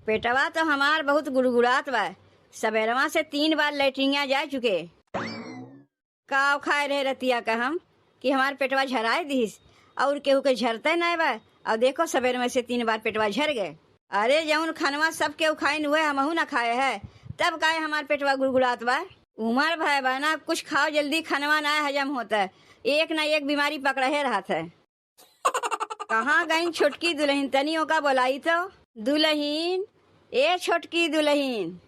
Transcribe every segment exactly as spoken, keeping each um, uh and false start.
पेटवा तो हमार बहुत गुड़गुड़ात बा, सबेरवा से तीन बार लेटरिंगिया जा चुके। काव खाए रहे रतिया का हम कि हमार पेटवा झराए दिहिस, और केहू के झरते नाय बा। और देखो, सबेरवा से तीन बार पेटवा झर गए। अरे, जौन खनवा सब केहू खाइन, उहे हमहू ना खाए है, तब काहे हमार पेटवा गुड़गुड़ात बा? उमर भय बा ना, कुछ खाओ जल्दी, खनवा ना हजम होता, एक ना एक बीमारी पकड़े रहत है। कहाँ गइन छोटकी दुलहिन? तनी ओका बोलाई तो। दुलहिन, ए छोटकी दुलहिन।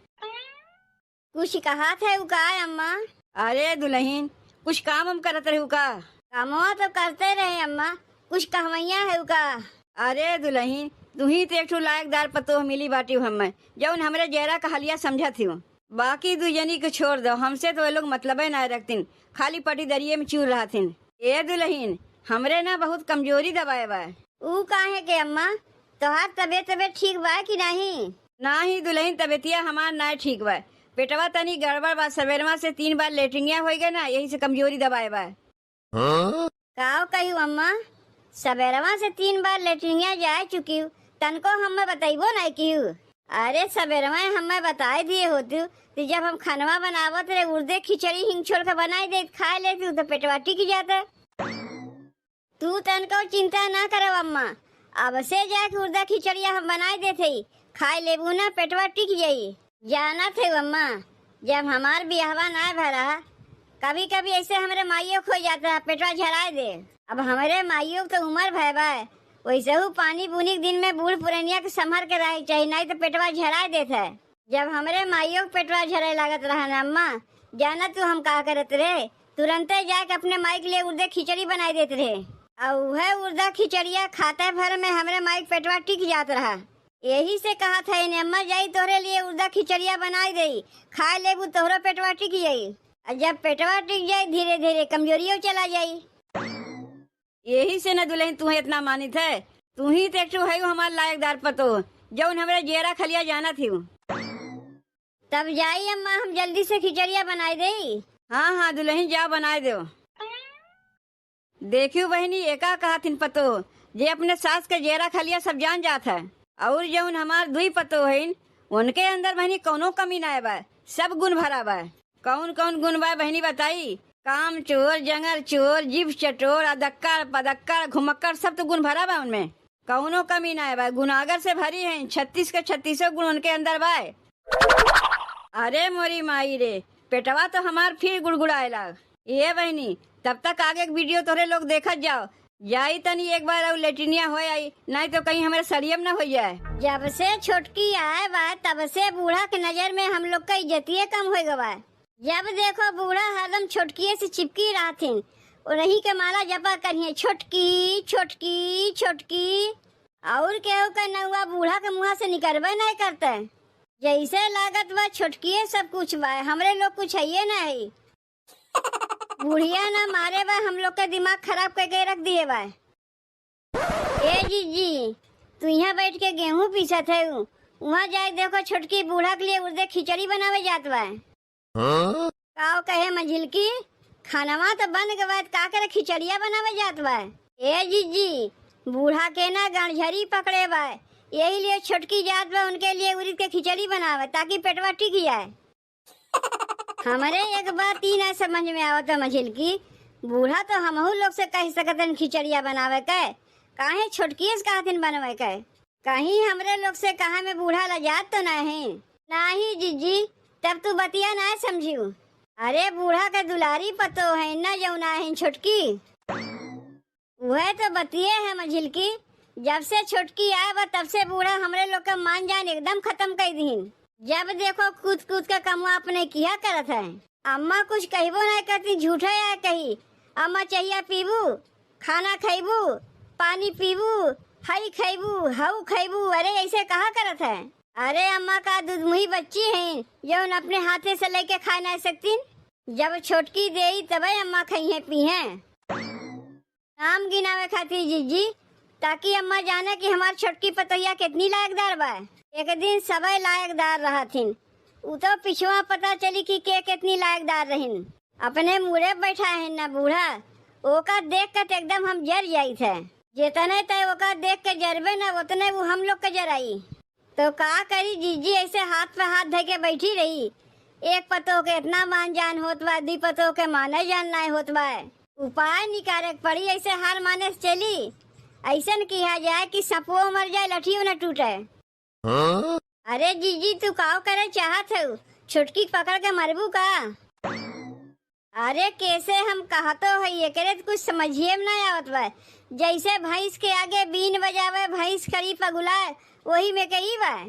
कुछ कहत है उ का, अम्मा? अरे दुलहिन, कुछ काम हम करत रहू का? कामवा तो करते रहे अम्मा, कुछ कहवैया है उ का? अरे दुलहिन, तुही तो एक ठो लायकदार पतोह मिली बाटी हमें, जौन हमरे जेरा का हलिया समझत हियो। बाकी दू जनी के छोड़ दो, हमसे तो वे लोग मतलबे ना रखतिन, खाली पटीदरिये में चूर रहथिन। ए दुलहिन, हमरे ना बहुत कमजोरी दबाए बा। ऊ काहे के अम्मा, तोहार तबीयत, तबीयत ठीक बा कि नाही? नाही दुलहिन, तबीयतिया हमार ना ठीक बा, पेटवा तनी गड़बड़ बा, सबेरवा से तीन बार लेटरिंगिया होई गए ना, यही से कमजोरी दबाए बा। काव कहियो अम्मा, सबेरवा से तीन बार लेटरिंगिया जाए चुकियो, तनको हमें बतैबो नहीं कियो। अरे सबेरवा हमें बताए दिए होतियो कि जब हम खनवा बनावत रहे, उर्दे खिचड़ी हिंग छोड़ के बनाई देत, खाए लेतियो तो पेटवा टिक जाता। तू तनको चिंता ना करव अम्मा, अब से जाके उर्दा खिचड़िया हम बनाई देत हई, खाए लेबू ना, पेटवा टिक जाई। जानत है अम्मा, जब हमार बियाहवा ना भरा, कभी कभी ऐसे हमरे माइयो खो जाता, पेटवा झराए दे। अब हमरे माइयो के तो उमर भय बा, वैसे हूँ पानी बुनी के दिन में बूढ़ पुरनिया के संभर के रहे के चाही, नहीं तो पेटवा झराए देत है। जब हमरे माइयो के पेटवा झरे लागत रहा ना अम्मा, जाना तू हम का करत रहे, तुरंते जाके अपने माई के लिए उर्दे खिचड़ी बनाई देत रहे। और वह उर्दा खिचड़िया खाते भर में हमरे माई के पेटवा टिक जात रहा। यही से कहा था इन्हें, अम्मा जाई तोहरे लिए उर्दा खिचड़िया बनाई देई, खाए लेबू तोहरो पेटवा टिक जाई। और जब पेटवा टिक जाई, धीरे धीरे कमजोरियो चला जाई। यही से न दुलहिन तुहे इतना मानित है, तू ही तो एक ठो है हमार लायकदार पतो, जौन हमरे जेरा खलिया जानत हियो। तब जाई अम्मा, हम जल्दी से खिचड़िया बनाई देई। हाँ, हाँ दुलहिन, जा बनाई दो। देखियो बहिनी, एका कहथिन पतो, जे अपने सास के जेरा खलिया सब जान जात है, और जौन हमार दुई पतो हइन, उनके अंदर बहिनी कौनो कमी ना बा, सब गुण भरा बा। कौन कौन गुण बा बहिनी बताई? काम चोर, जंगर चोर, जीभ चटोर, अदक्कड़, पदक्कड़, घुमक्कड़, सब तो गुण भरा बा उनमें, कौनो कमी ना बा। गुणागर से भरी हैं, छत्तीस के छत्तीसों गुण उनके अंदर बा। अरे मोरी माई रे, पेटवा तो हमार फिर गुड़गुड़ाए लाग। ए बहिनी, तब तक आगे के वीडियो तोहरे लोग देखत जाओ। जाई तनी एक बार और लेटरिनिया हो आई, नहीं तो कहीं हमारे सड़ियम ना हो जाए। जब से छोटकी आए बा, तब से बूढ़ा के नजर में हम लोग का इज्जतिये कम हो गवा। जब देखो बूढ़ा हरदम छोटकिए से चिपकी रहथिन, उन्हीं के माला जपा करिए, "छोटकी, छोटकी, छोटकी।" और केहू का नौवा बूढ़ा के मुँहा से निकलबे नहीं करते। जैसे लागत बा छोटकिए सब कुछ बा, हमरे लोग कुछ हइये नहीं। बुढ़िया ना मारे बा, हम लोग के दिमाग खराब करके रख दिए बा। ए जीजी, तू यहाँ बैठ के गेहूं पीसत है, वहाँ जाए देखो छोटकी बूढ़ा के लिए उर्दे खिचड़ी बनावे जात बा। हाँ? काव कहे मझिलकी, खानवा तो बन गवा, का करे खिचड़िया बनावे जात बा? ए जीजी, बूढ़ा के ना गणझरी पकड़े बा, यही लिए छोटकी जात बा उनके लिए उरिद के खिचड़ी बनावे, ताकि पेटवा टिक जाए। हमरे एक बात ई ना समझ में आवत है मझिलकी, बूढ़ा तो हमहू लोग से कह सकतन खिचड़िया बनावे के, काहे छोटकिए से कहथिन बनवे के? कहीं हमरे लोग से कहा में बूढ़ा लजात तो नहीं? नाही जीजी, तब तू बतिया ना समझियो। अरे बूढ़ा के दुलारी पतो है न, जौना है छोटकी। वह तो बतिये है मझिलकी, जब से छोटकी आए बा तब से बूढ़ा हमरे लोग का मान जान एकदम खत्म कर दीन। जब देखो कूद कूद के कमवा अपने किया करत है। अम्मा कुछ कहबो नहीं करती, झूठे आए कही, "अम्मा चाहिए पीबू, खाना खैबू, पानी पीबू, हई खैबू, हऊ खैबू, अरे ऐसे कहा करत है?" अरे अम्मा का दूध मुही बच्ची हैं, जौन अपने हाथे से लेके खा नहीं सकतीन। जब छोटकी देई तबे अम्मा खइहें पीहें। नाम गिनावे खातिर जीजी, ताकि अम्मा जाने कि हमार छोटकी पतोहिया कितनी लायकदार बा। एक दिन सबे लायकदार रहथिन, उ तो पिछवा पता चली कि के कितनी लायकदार रहिन। अपने मुड़े बैठा है ना बूढ़ा, ओका देख के तो एकदम हम जर जाइत है। जितने तय ओका देख के जरबे ना, उतने वो हम लोग के जराई। तो का करी जिज्जी, ऐसे हाथ पे हाथ धके बैठी रही? एक पतोह के इतना मान जान होत बा, दी पतोह के माने जान नाय होत बा। उपाय निकारे के पड़ी, ऐसे हार माने से चली? ऐसन किहा जाए कि सपवो मर जाए, लठियो न टूटे। हाँ? अरे जिज्जी, तू काव करे चाहत हऊ? छोटकी पकड़ के मरबू का? अरे कैसे हम कहतो है, एकरे त कुछ समझिए में ना आवत बा। जैसे भैंस के आगे बीन बजावे, भैंस खड़ी पगुलाए, वही में के ई बा।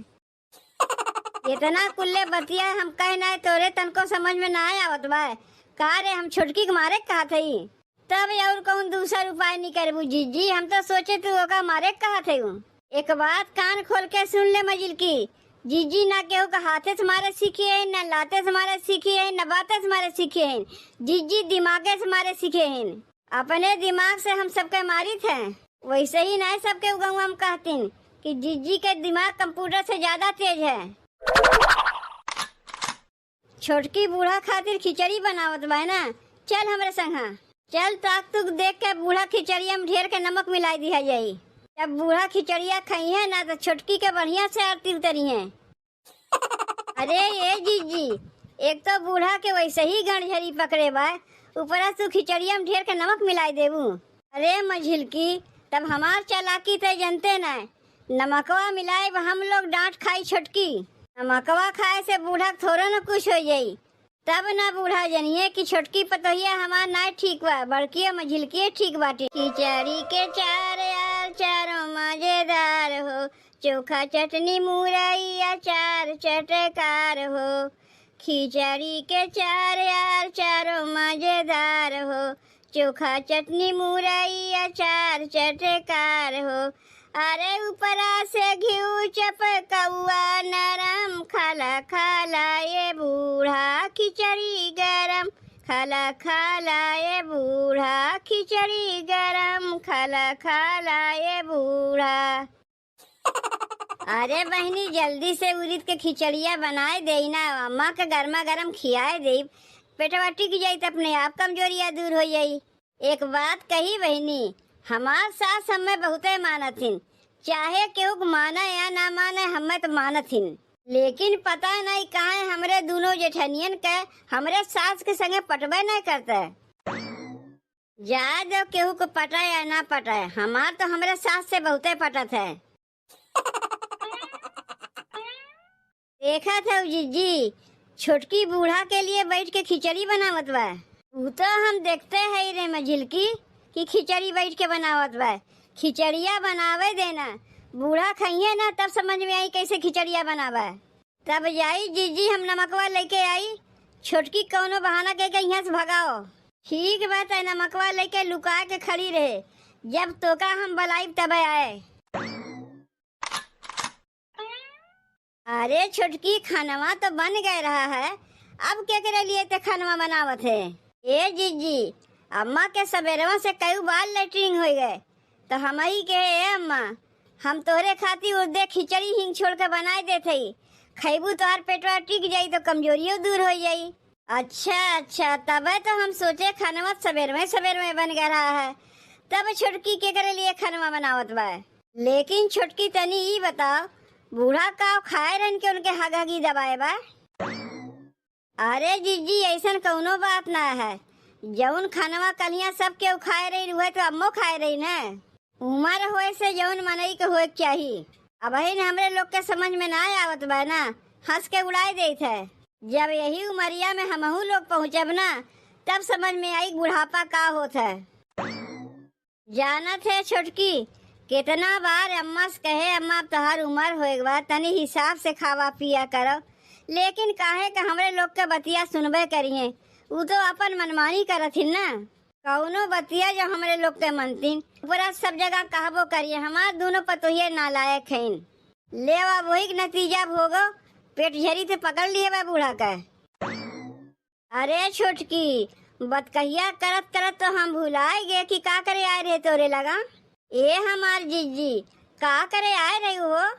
इतना कुल्ले बतिया हम कह ना, तोरे तनको समझ में ना आवत बा। का रे, हम छोटकी के मारे के कहत हई? तब और कौन दूसर उपाय निकरबू जिज्जी? हम तो सोचे तू ओका मारे के कहत हऊ। एक बात कान खोल के सुन ले मझिलकी, जिज्जी ना केहू के हाथे से मारे सीखी है, ना लाते से मारे सीखी है, ना बाते से मारे सीखी है। जिज्जी दिमागे से मारे सीखे हैं। अपने दिमाग से हम सबके मारित हैं। वैसे ही नहीं सबके गौवा में कहतीन कि जिज्जी के दिमाग कंप्यूटर से ज्यादा तेज है। छोटकी बूढ़ा खातिर खिचड़ी बनावत बा ना, चल हमरे संगा। चल ताक तुक देख के बूढ़ा खिचड़िया में ढेर के नमक मिलाई दिहा जाई। जब बूढ़ा खिचड़िया खइहें ना तो छोटकी के बढ़िया से आरती उतरिहें। अरे ए जिज्जी, एक तो बूढ़ा के वैसे ही गंडझरी पकड़े बा, ऊपरा से तू खिचड़िया में ढेर के नमक मिलाई देबू। अरे मझिलकी, तब हमार चालाकी ते जनते ना, नमकवा मिलाइब हम लोग, डांट खाई छोटकी। नमकवा खाए से बूढ़ा के थोड़ो न कुछ हो जाई। तब ना बूढ़ा जनिए कि छोटकी पतोहिया हमार नाय ठीक बा, बड़किए मझिलकिए ठीक बाटे। खिचड़ी के चार यार चारों मजेदार हो, चोखा चटनी मुरई अचार चटकार हो। खिचड़ी के चार यार चारों मजेदार हो, चोखा चटनी मुरई अचार चटकार हो। अरे ऊपरा से घिउ चपकउआ नरम, खाला खाला ए बूढ़ा खिचड़ी गरम, खाला खाला ए बूढ़ा खिचड़ी गरम, खाला खाला ए बूढ़ा। अरे बहिनी, जल्दी से उरिद के खिचड़िया बनाए देई ना, अम्मा के गर्मा गर्म खियाए देई, पेटवा टिक जाई त अपने आप कमजोरिया दूर हो जाई। एक बात कही बहिनी, हमार सास हमें बहुते मानत हिन, चाहे केहू के माने या ना माने, हमें त मानत हिन। लेकिन पता नहीं काहे हमरे दूनो जेठनियन के हमरे सास के संगे पटबे नहीं करते। जाए दो, केहू के पटाए या ना पटाए, हमार तो हमरे सास से बहुते पटत है। देखत हऊ जिज्जी, छोटकी बूढ़ा के लिए बैठ के खिचड़ी बनावत बा। ऊ तो हम देखते है रे मझिलकी कि खिचड़ी बैठ के बनावत बा। खिचड़िया बनावे देना, बूढ़ा खइहे ना, तब समझ में आई कैसे खिचड़िया बनावा। तब जाई जिज्जी, हम नमकवा लेके आई, छोटकी कौनो बहाना कह के यहाँ से भगाओ। ठीक बा, तै नमकवा लेके लुका के खड़ी रहे, जब तोका हम बलाइब तबे आए। अरे छोटकी, खानवा तो बन गए रहा है, अब केकरे लिए ते खानवा बनावत है? ए जिज्जी, अम्मा के सबेरवा से कई बार लेटरिन हो गए, तो हम ही कहे, "ए अम्मा, हम तोहरे खातिर उर्दे खिचड़ी हिंग छोड़ के बनाए देत हई, खैबू तोहार पेटवा टिक जाई तो कमजोरियो दूर हो जाई।" अच्छा, अच्छा, तबे तो हम सोचे खानवा सबेर में, सबेर में बन गया रहा है, तब छोटकी के करे लिए खानवा बनावत बा। लेकिन छोटकी तनी ई बताओ, बूढ़ा का खाए रहन के उनके हगहगी दबाए बा? अरे जिज्जी, ऐसन कौनो बात ना है। जौन खानवा कलिया सब केहू खाए रही, उहे तो अम्मो खाए रही न। उमर होए से जौन मनई के होए के चाही। अबहिन हमरे लोग के समझ में ना आवत बा ना, हंस के उड़ाए देत है। जब यही उमरिया में हमहू लोग पहुँचब ना, तब समझ में आई बुढ़ापा का होत है। जानत है छोटकी, केतना बार अम्मा से कहे, "अम्मा, अब तोहार उमर होए के बा, तनी हिसाब से खावा पिया करो," लेकिन काहे के हमरे लोग के बतिया सुनबे करिहें, ऊ तो अपन मनमानी करत हिन ना। कौनो बतिया जो हमरे लोग के मनतीन, ऊपरा सब जगह कहबो करिहें, "हमार दूनो पतोहिए नालायक हईन।" ले अब वही के नतीजा भोगो, पेट झरी से पकड़ लिए बा बूढ़ा के। अरे छोटकी, बतकहिया करत करत तो हम भुलाए गए कि का करे आए रहे तोरे लगा। ए हमार जिज्जी, का करे आए रही हो?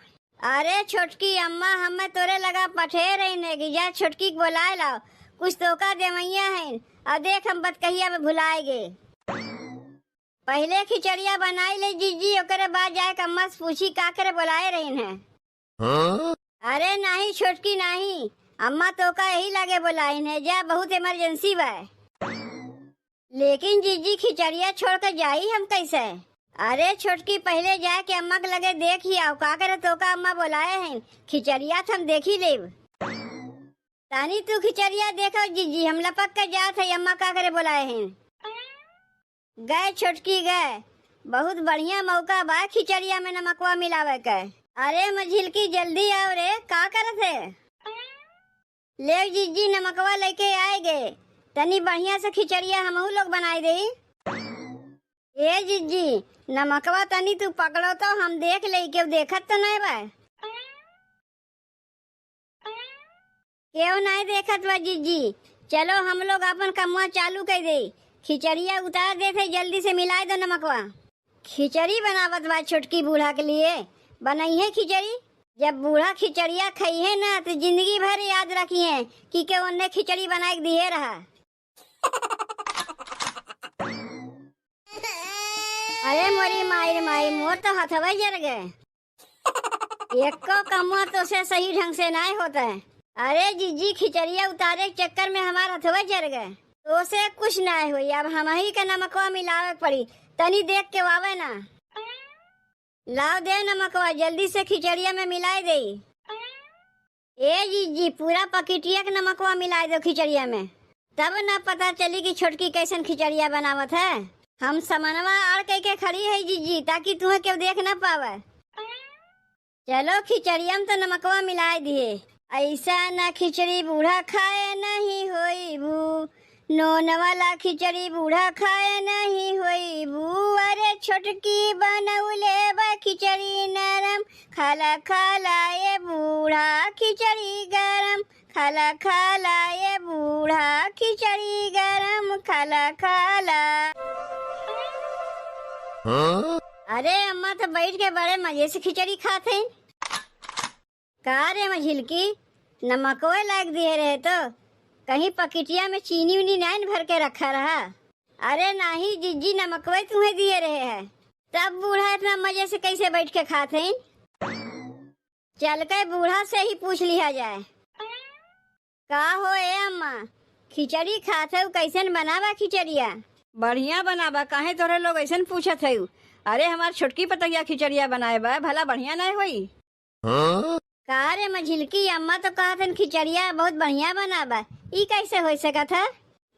अरे छोटकी अम्मा, हमें तोरे लगा पठे रही ने कि जा छोटकी के बोलाए लाओ, कुछ तोका देवैया हैं। अब देख हम बतकहिया में भुलाए गए। पहिले खिचड़िया बनाई ले जिज्जी, ओकरे बाद जाए के अम्मा से पूछी का करे बोलाए रही हैं। अरे नाही छोटकी नाही, अम्मा तोका यही लगे बोलाइन है, जा बहुत emergency बा। लेकिन जिज्जी खिचड़िया छोड़ के जाई हम कैसे? अरे छोटकी पहिले जाके अम्मा के लगे देखी आओ, का करे तोका अम्मा बोलाए हैं, खिचड़िया त हम देखी लेब। तनी तू खिचड़िया देखो जिज्जी, हम लपक के जात है, अम्मा का करे बोलाए हैं। गए छोटकी गए, बहुत बढ़िया मौका बा खिचड़िया में नमकवा मिलावे के। अरे मझिलकी जल्दी आओ रे, का करत है? ले जिज्जी नमकवा लेके आए गे, तनी बढ़िया से खिचड़िया हमहू लोग बनाई देई। ए जिज्जी, नमकवा तनी तू पकड़ो तो हम देख लेई, केहू देखत तो नहीं बा? केहू नाई देखत बा जिज्जी, चलो हम लोग आपन कमवा चालू कर दे। खिचड़िया उतार देत है, जल्दी से मिलाए दो नमकवा। खिचड़ी बनावत बा छोटकी बूढ़ा के लिए, बनइहे खिचड़ी। जब बूढ़ा खिचड़िया खइहे ना तो जिंदगी भर याद रखिहे कि के ओन्ने खिचड़ी बनाए के दिए रहा। अरे मोरी माई रे माई, मोर तो हथवा जर गए। एको कमवा तो से सही ढंग से नाय होत है। अरे जिज्जी, खिचड़िया उतारे के चक्कर में हमार हथवा जर गए। तो से कुछ नाय होई, अब हमही के नमकवा मिलावे के पड़ी। तनी देख के वावे ना। लाओ दे नमकवा, जल्दी से खिचड़िया में मिलाए देई। ए जिज्जी, पूरा पकिटिया के नमकवा मिलाए दो खिचड़िया में, तब ना पता चली कि छोटकी कैसन खिचड़िया बनावत है। हम समनवा आड़ कई के खड़ी है जिज्जी, ताकि तुम्हें केहू देख ना पावे। चलो खिचड़िया में तो नमकवा मिलाए दिए। ऐसा ना खिचड़ी बूढ़ा खाए नहीं होइबू, नोन वाला खिचड़ी बूढ़ा खाए नहीं होइबू। अरे छोटकी बनौले बा खिचड़ी नरम, खाला खाला ए बूढ़ा खिचड़ी गरम, खाला खाला ए बूढ़ा खिचड़ी गरम, खाला खाला। अरे अम्मा तो बैठ के बड़े मजे से खिचड़ी खात हैं। का रे मझिलकी, नमकवे लाग दिए रहे तो कहीं पकिटिया में चीनी उनी नाइन भर के रखा रहा? अरे नाही जिज्जी, नमकवे तुम्हें दिए रहे है, तब बूढ़ा इतना मजे से कैसे बैठ के खात हैं? चल के बूढ़ा से ही पूछ लिया जाए। का हो ए अम्मा, खिचड़ी खात है, कैसन बनावा खिचड़िया? बढ़िया बनाबा, काहे तोहरे लोग ऐसन पूछत है? अरे हमार छोटकी पतोहिया खिचड़िया बनाए बा, भला बढ़िया नाय होई? का रे मझिलकी, अम्मा तो कहत हन खिचड़िया बहुत बढ़िया बनाबा, ई कैसे हो सकत है?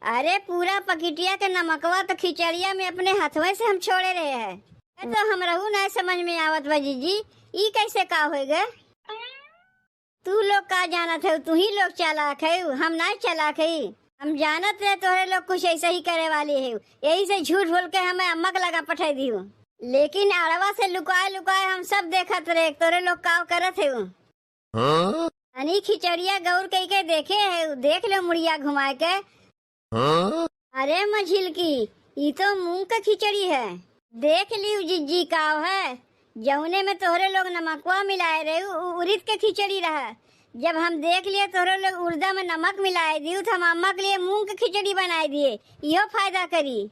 अरे पूरा पकिटिया के नमकवा तो खिचड़िया में अपने हथवे से हम छोड़े रहे हैं। ये तो हमरहू नाय समझ में आवत बा जिज्जी, ई कैसे का होई गे? तू लोग का जानत है, तू ही लोग चालाक है, हम नाय चालाक है। हम जानत रहे तोहरे लोग कुछ ऐसे ही करे वाली है, यही से झूठ बोल के हमें अम्मा के लगा पठाई दिहू। लेकिन आड़वा से लुकाए लुकाए हम सब देखत रहे तोहरे लोग का करत है। तनी खिचड़िया गौर कई के देखे है, देख लो मुड़िया घुमाए के। अरे मझिलकी, ई तो मूंग का खिचड़ी है। देख लियो जिज्जी काव है, जौने में तोहरे लोग नमकवा मिलाए रहे, उ उरिद के खिचड़ी रहा। जब हम देख लिए तोहरे लोग उर्दा में नमक मिलाए दियो, तो हम अम्मा के लिए मूंग के खिचड़ी बनाए दिए, इहो फायदा करी।